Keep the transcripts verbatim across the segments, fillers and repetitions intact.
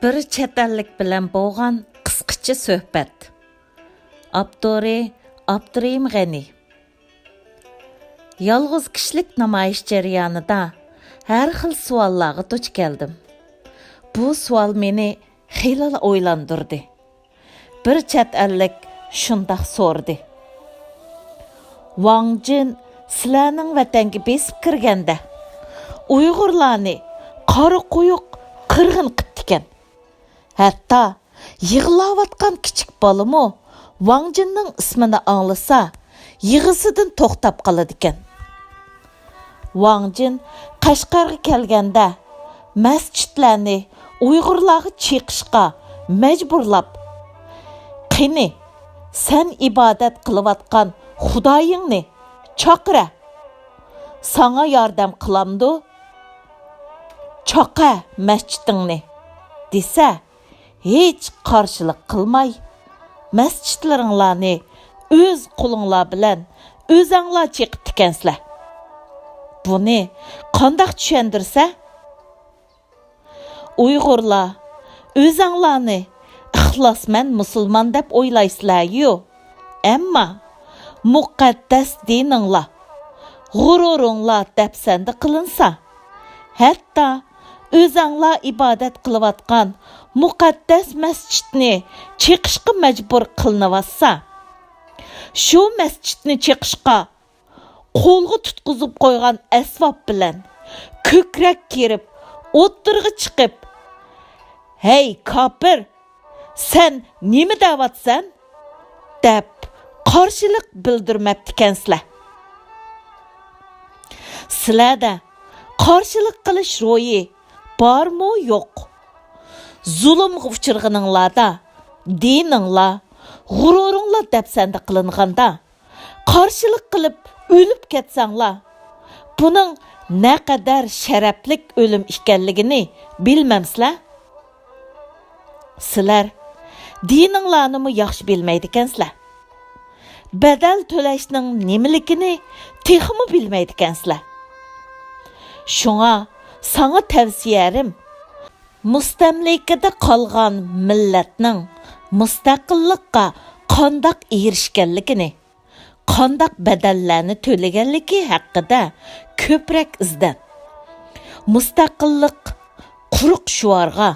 بىر چەت ئەللىك بىلەن بولغان قىسقىچە سۆھبەت. ئاپتورى: ئابدۇرېھىم غەنى. يالغۇز كىشىلىك نامايىش جەريانىدا ھەر خىل سوئاللارغا دۇچ كەلدىم. بۇ سوئال مېنى خېلىلا ئويلاندۇردى. بىر چەت ئەللىك شۇنداق سورىدى: ۋاڭ جىن سىلەرنىڭ ۋەتەنگە بېسىپ كىرگەندە، ئۇيغۇرلارنى قارا قويۇق قىرغىن قىپتىكەن. ھەتتا يىغلاۋاتقان كىچىك بالىمۇ ۋاڭ جىننىڭ ئىسمىنى ئاڭلىسا، يىغىسىدىن توختاپ قالىدىكەن. ۋاڭ جىن قەشقەرگە كەلگەندە، مەسچىتلەرنى ئۇيغۇرلارغا چېقىشقا مەجبۇرلاپ، «قېنى، سەن ئىبادەت قىلىۋاتقان خۇدايىڭنى چاقىرە، ساڭا ياردەم قىلامدۇ؟ چاقە مەسچىتىڭنى» دېسە، ھېچ قارشىلىق قىلماي، مەسچىتلىرىڭلارنى ئۆز قولۇڭلار بىلەن ئۆزەڭلار چېقىپتىكەنسىلەر. بۇنى قانداق چۈشەندۈرسە؟ ئۇيغۇرلار، ئۆزەڭلارنى ئىخلاسمەن مۇسۇلمان دەپ ئويلايسىلەريۇ، ئەمما مۇقەددەس دىنىڭلار، غۇرۇرۇڭلار دەپسەندە قىلىنسا، ھەتتا ئۆزەڭلار ئىبادەت قىلىۋاتقان مۇقەددەس مەسچىتنى چېقىشقا مەجبۇر قىلىنىۋاتسا، شۇ مەسچىتنى چېقىشقا قولغا تۇتقۇزۇپ قويغان ئەسۋاب بىلەن كۆكرەك كېرىپ، ئوتتۇرىغا چىقىپ، «ھەي، كاپىر! سەن نېمە دەۋاتسەن؟» دەپ قارشىلىق بىلدۈرمەپتىكەنسىلەر. سىلەردە قارشىلىق قىلىش روھى بارمۇ يوق؟ زۇلۇمغا ئۇچرىغىنىڭلاردا، دىنىڭلار، غۇرۇرۇڭلار دەپسەندە قىلىنغاندا، قارشىلىق قىلىپ ئۆلۈپ كەتسەڭلار، بۇنىڭ نەقەدەر شەرەپلىك ئۆلۈم ئىكەنلىكىنى بىلمەمسىلەر؟ سىلەر دىنىڭلارنىمۇ ياخشى بىلمەيدىكەنسىلەر. بەدەل تۆلەشنىڭ نېمىلىكىنى تېخىمۇ بىلمەيدىكەنسىلەر. شۇڭا ساڭا تەۋسىيەرىم، مۇستەملىكىدە قالغان مىللەتنىڭ مۇستەقىللىققا قانداق ئېرىشكەنلىكىنى، قانداق بەدەللەرنى تۆلىگەنلىكى ھەققىدە كۆپرەك ئىزدەن. مۇستەقىللىق قۇرۇق شوئارغا،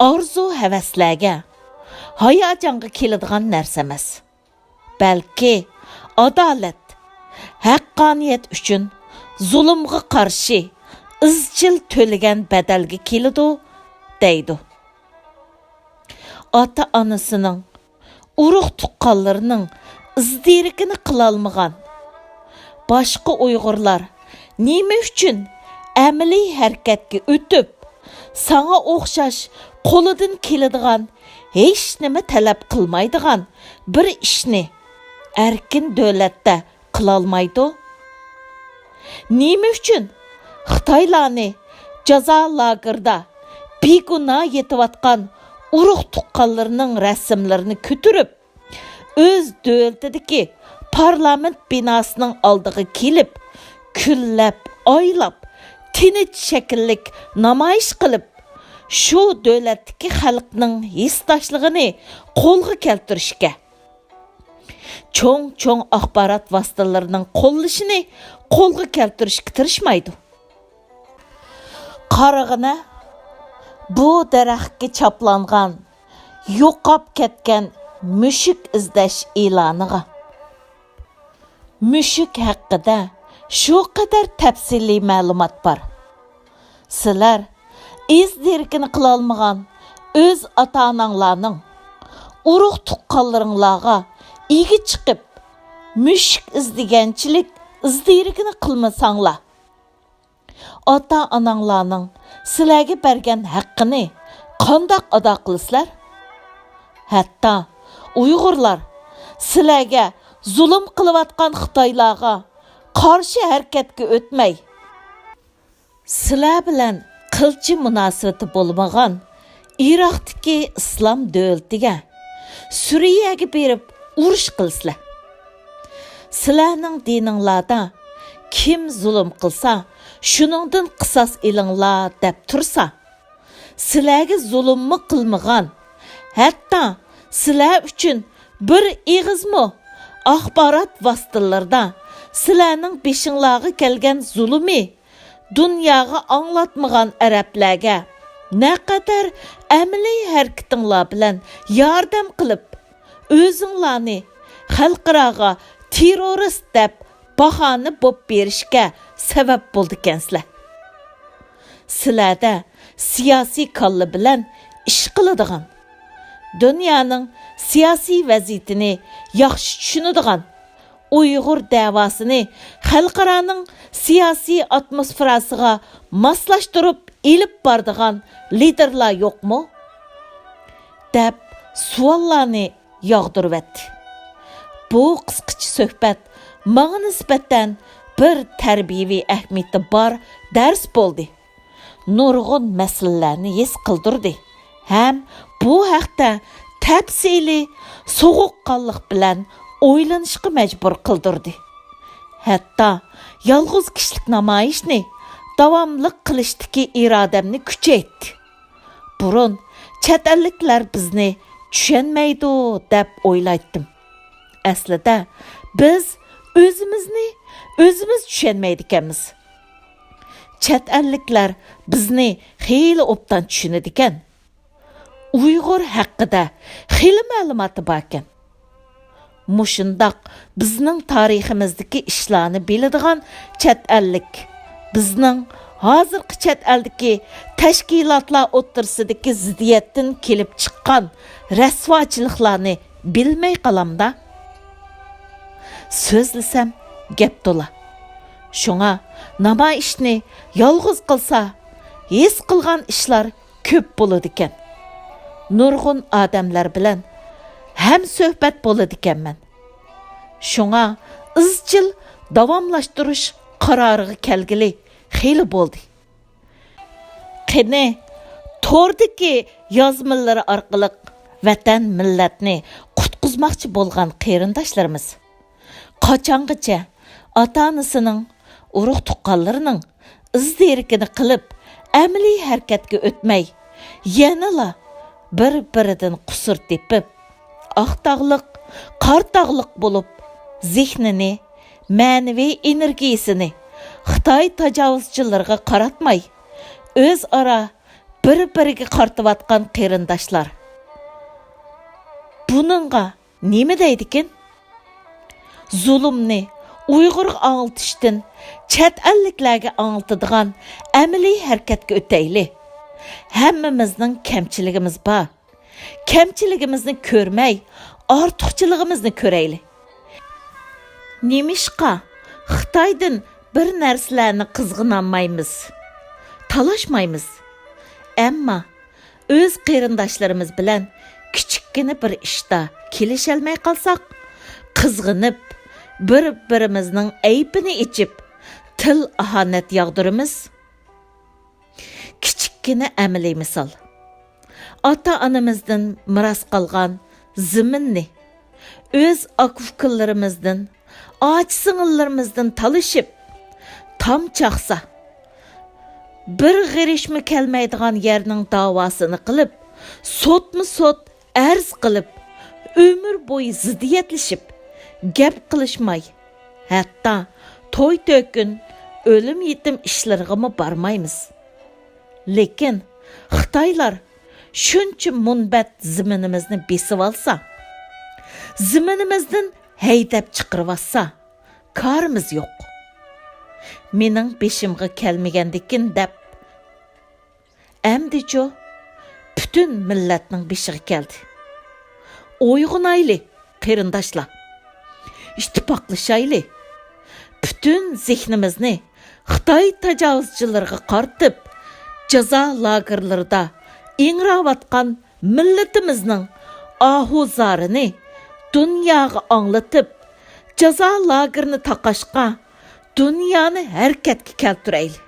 ئارزۇ-ھەۋەسلەرگە، ھاياجانغا كېلىدىغان نەرسە ئەمەس، بەلكى ئادالەت، ھەققانىيەت ئۈچۈن زۇلۇمغا قارشى ئىزچىل تۆلىگەن بەدەلگە كېلىدۇ، دەيدۇ. ئاتا-ئانىسىنىڭ، ئۇرۇق-تۇغقانلىرىنىڭ ئىز-دېرىكىنى قىلالمىغان باشقا ئۇيغۇرلار نېمە ئۈچۈن ئەمەلىي ھەرىكەتكە ئۆتۈپ، ساڭا ئوخشاش قولىدىن كېلىدىغان ھېچنېمە تەلەپ قىلمايدىغان بىر ئىشنى ئەركىن دۆلەتتە قىلالمايدۇ؟ نېمە ئۈچۈن خىتايلارنى جازا لاگېرىدا بىگۇناھ يېتىۋاتقان ئۇرۇق-تۇغقانلىرىنىڭ رەسىملىرىنى كۆتۈرۈپ، ئۆز دۆلىتىدىكى پارلامېنت بىناسىنىڭ ئالدىغا كېلىپ، كۈنلەپ، ئايلاپ، تىنچ شەكىللىك نامايىش قىلىپ، شۇ دۆلەتتىكى خەلقنىڭ ھېسداشلىقىنى قولغا كەلتۈرۈشكە، چوڭ-چوڭ ئاخبارات ۋاسىتىلىرىنىڭ قوللىشىنى قولغا كەلتۈرۈشكە تىرىشمايدۇ. قارىغىنە، بۇ دەرەخكە چاپلانغان يوقاپ كەتكەن مۈشۈك ئىزدەش ئېلانىغا. مۈشۈك ھەققىدە شۇ قەدەر تەپسىلىي مەلۇمات بار. سىلەر ئىز دېرىكىنى قىلالمىغان ئۆز ئاتا-ئاناڭلارنىڭ، ئۇرۇق-تۇغقانلىرىڭلارغا ئىگە چىقىپ، مۈشۈك ئىزدىگەنچىلىك ئىز دېرىكىنى قىلمىساڭلار، ئاتا-ئاناڭلارنىڭ سىلەرگە بەرگەن ھەققىنى قانداق ئادا قىلىسىلەر؟ ھەتتا ئۇيغۇرلار سىلەرگە زۇلۇم قىلىۋاتقان خىتايلارغا قارشى ھەرىكەتكە ئۆتمەي، سىلەر بىلەن قىلچە مۇناسىۋىتى بولمىغان ئىراقتىكى ئىسلام دۆلىتىگە، سۈرىيەگە بېرىپ ئۇرۇش قىلىسىلەر. سىلەرنىڭ دىنىڭلاردا كىم زۇلۇم قىلسا، شۇنىڭدىن قىساس ئېلىڭلار دەپ تۇرسا، سىلەرگە زۇلۇممۇ قىلمىغان، ھەتتا سىلەر ئۈچۈن بىر ئېغىزمۇ ئاخبارات ۋاسىتىلىرىدا سىلەرنىڭ بېشىڭلارغا كەلگەن زۇلۇمى دۇنياغا ئاڭلاتمىغان ئەرەبلەرگە نەقەدەر ئەمەلىي ھەرىكىتىڭلار بىلەن ياردەم قىلىپ، ئۆزۈڭلارنى خەلقئاراغا تېررورىست دەپ باھانە بوپ بېرىشكە سەۋەب بولىدىكەنسىلەر. سىلەردە سىياسىي كاللا بىلەن ئىش قىلىدىغان، دۇنيانىڭ سىياسىي ۋەزىيىتىنى ياخشى چۈشىنىدىغان، ئۇيغۇر دەۋاسىنى خەلقئارانىڭ سىياسىي ئاتموسفېراسىغا ماسلاشتۇرۇپ ئېلىپ بارىدىغان لىدېرلار يوقمۇ؟ دەپ سوئاللارنى ياغدۇرۇۋەتتى. بۇ قىسقىچە سۆھبەت ماڭا نىسبەتەن بىر تەربىيەۋى ئەھمىيىتى بار دەرس بولدى. نۇرغۇن مەسىلىلەرنى ھېس قىلدۇردى ھەم بۇ ھەقتە تەپسىلىي، سوغۇققانلىق بىلەن ئويلىنىشقا مەجبۇر قىلدۇردى. ھەتتا يالغۇز كىشىلىك نامايىشنى داۋاملىق قىلىشتىكى ئىرادەمنى كۈچەيتتى. بۇرۇن چەت ئەللىكلەر بىزنى چۈشەنمەيدۇ دەپ ئويلايتتىم. ئەسلىدە بىز ئۆزىمىزنى ئۆزىمىز چۈشەنمەيدىكەنمىز. چەت ئەللىكلەر بىزنى خېلى ئوبدان چۈشىنىدىكەن. ئۇيغۇر ھەققىدە خېلى مەلۇماتى باركەن. مۇشۇنداق بىزنىڭ تارىخىمىزدىكى ئىشلارنى بىلىدىغان چەت ئەللىك بىزنىڭ ھازىرقى چەت ئەلدىكى تەشكىلاتلار ئوتتۇرىسىدىكى زىددىيەتتىن كېلىپ چىققان رەسۋاچىلىقلارنى بىلمەي قالامدا؟ سۆزلىسەم گەپ تولا. شۇڭا نامايىشنى يالغۇز قىلسا، ھېس قىلغان ئىشلار كۆپ بولىدىكەن. نۇرغۇن ئادەملەر بىلەن ھەمسۆھبەت بولىدىكەنمەن. شۇڭا ئىزچىل داۋاملاشتۇرۇش قارارىغا كەلگىلى خېلى بولدى. قېنى، توردىكى يازمىلىرى ئارقىلىق ۋەتەن، مىللەتنى قۇتقۇزماقچى بولغان قېرىنداشلىرىمىز قاچانغىچە ئاتا-ئانىسىنىڭ، ئۇرۇق-تۇغقانلىرىنىڭ ئىز-دېرىكىنى قىلىپ، ئەمەلىي ھەرىكەتكە ئۆتمەي، يەنىلا بىر-بىرىدىن قۇسۇر تېپىپ، ئاق تاغلىق، قارا تاغلىق بولۇپ، زېھنىنى، مەنىۋى ئېنېرگىيىسىنى خىتاي تاجاۋۇزچىلىرىغا قاراتماي، ئۆزئارا بىر-بىرىگە قارىتىۋاتقان قېرىنداشلار. بۇنىڭغا نېمە دەيدىكىن؟ زۇلۇمنى ئۇيغۇرغا ئاڭلىتىشتىن چەت ئەللىكلەرگە ئاڭلىتىدىغان ئەمەلىي ھەرىكەتكە ئۆتەيلى. ھەممىمىزنىڭ كەمچىلىكىمىز بار. كەمچىلىكىمىزنى كۆرمەي، ئارتۇقچىلىقىمىزنى كۆرەيلى. نېمىشقا خىتايدىن بىر نەرسىلەرنى قىزغىنالمايمىز، تالاشمايمىز؟ ئەمما ئۆز قېرىنداشلىرىمىز بىلەن كىچىككىنە بىر ئىشتا كېلىشەلمەي قالساق، قىزغىنىپ، بىر-بىرىمىزنىڭ ئەيىبىنى ئېچىپ، تىل-ئاھانەت ياغدۇرىمىز. كىچىككىنە ئەمەلىي مىسال. ئاتا-ئانىمىزدىن مىراس قالغان زېمىننى، ئۆز ئاكا-ئۇكىلىرىمىزدىن، ئاچا-سىڭىللىرىمىزدىن تالىشىپ، تام چاقسا، بىر غېرىشمۇ كەلمەيدىغان يەرنىڭ داۋاسىنى قىلىپ، سوتمۇ سوت ئەرز قىلىپ، ئۆمۈر بويى زىددىيەتلىشىپ، گەپ قىلىشماي، ھەتتا توي-تۆكۈن، ئۆلۈم-يېتىم ئىشلىرىغىمۇ بارمايمىز. لېكىن خىتايلار شۇنچە مۇنبەت زېمىنىمىزنى بېسىۋالسا، زېمىنىمىزدىن ھەيدەپ چىقىرىۋاتسا، كارىمىز يوق. مېنىڭ بېشىمغا كەلمىگەندىكىن دەپ، ئەمدىچۇ پۈتۈن مىللەتنىڭ بېشىغا كەلدى. ئويغىنايلى، قېرىنداشلار! ئىتتىپاقلىشايلى! پۈتۈن زېھنىمىزنى خىتاي تاجاۋۇزچىلىرىغا قارىتىپ، جازا لاگېرلىرىدا ئىڭراۋاتقان مىللىتىمىزنىڭ ئاھۇ-زارىنى دۇنياغا ئاڭلىتىپ، جازا لاگېرىنى تاقاشقا دۇنيانى ھەرىكەتكە كەلتۈرەيلى.